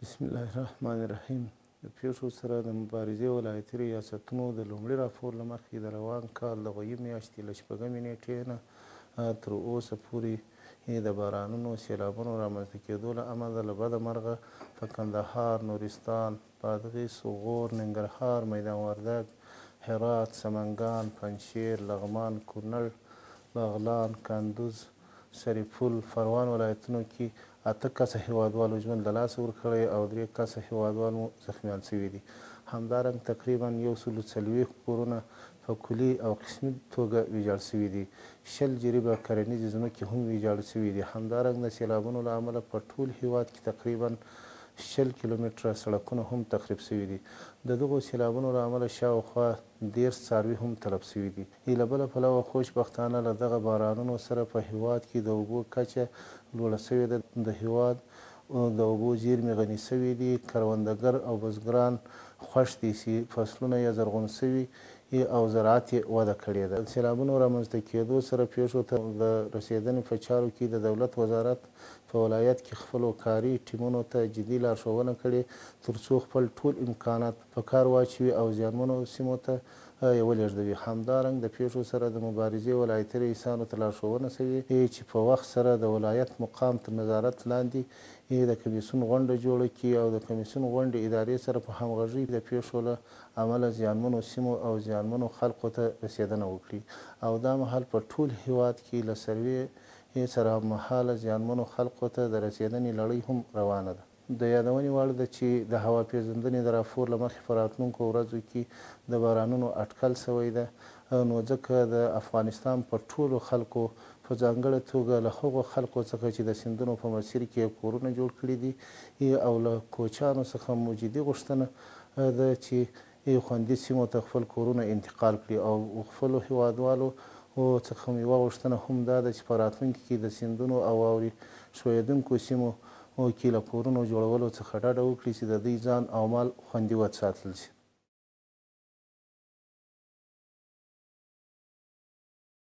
بسم الله الرحمن الرحیم. د پیښو سره د مبارزې ولایتي ریاستونو د لومړي راپور له مخې د روان کال د غویي میاشتې له شپږمې نیټې نه تر اوسه پورې د بارانونو سیلابونو رامنځته کېدو له امله له بده مرغه په کندهار، نورستان، بادغیس، غور، ننګرهار، میدان وردګ، هرات، سمنګان، پنجشیر، لغمان، کونړ، بغلان، کندوز، سرپل، فروان ولایتونو کې 8 کسه هیوادوالو ژوند له لاسه ورکړی او 3 کسه هیوادوال مو زخمیان شوي دي. همدارنګه تقریبا 140 کورونه په کلي او قسمي توګه ویجاړ شوي دي. 20 جریبه کرنیزې ځمکې هم ویجاړ شوي دي. همدارنګه د سیلابونو له امله په ټول هیواد کې تقریبا 20 کیلومتره سړکونه هم تخریب شوي دي. د دغو سیلابونو له امله شاوخوا 30 څاروي هم تلف شوي دي. له بله پلوه خوشبختانه له دغه بارانونو سره په هیواد کې د اوبو کچه لوړه شوې ده. د هیواد د اوبو زیرمې غني شوي دي. کروندګر او بزګران خوښ دي چې فصلونه یې زرغون شوي او زراعت یې وده کړې ده. د سیلابونو رامنځته کېدو سره پیښو ته د رسېدنې په چارو کې د دولت وزارت په ولایت کې خپلو کاري ټیمونو ته جدي لارښوونه کړې ترڅو خپل ټول امکانات په کار واچوي او زیانمنو سیمو ته یې ولېږدوي. همدارنګه د پیښو سره د مبارزې ولایتي رئیسانو ته لارښوونه شوې چې په وخت سره د ولایت مقام تر نظارت لاندې د کمیسیون غونډه جوړه کړي او د کمیسیون غونډې ادارې سره په همغږۍ د پیښو له امله زیانمنو سیمو او زیانمنو خلکو ته رسېدنه وکړي. او دا مهال په ټول هیواد کې له سروې سره مهاله زیانمنو خلکو ته د رسېدنې لړۍ هم روانه ده. د یادونې وړ ده چې د هوا پېژندنې د راپور له مخې په راتلونکو ورځو کې د بارانونو اټکل شوی ده، نو ځکه د افغانستان په ټولو خلکو په ځانګړې توګه له هغو خلکو څخه چې د سیندونو په مسیر کې یې کورونه جوړ کړي دي او له کوچانو څخه مو جدي غوښتنه ده چې خوندي سیمو ته خپل کورونه انتقال کړي. او خپلو هیوادوالو څخه مو یوه غوښتنه هم دا ده چې په راتلونکي کې د سیندونو او واورې ښویېدونکو سیمو کې له کورونو جوړولو څخه ډډه وکړي چې د دوی ځان او مال خوندي وساتل شي.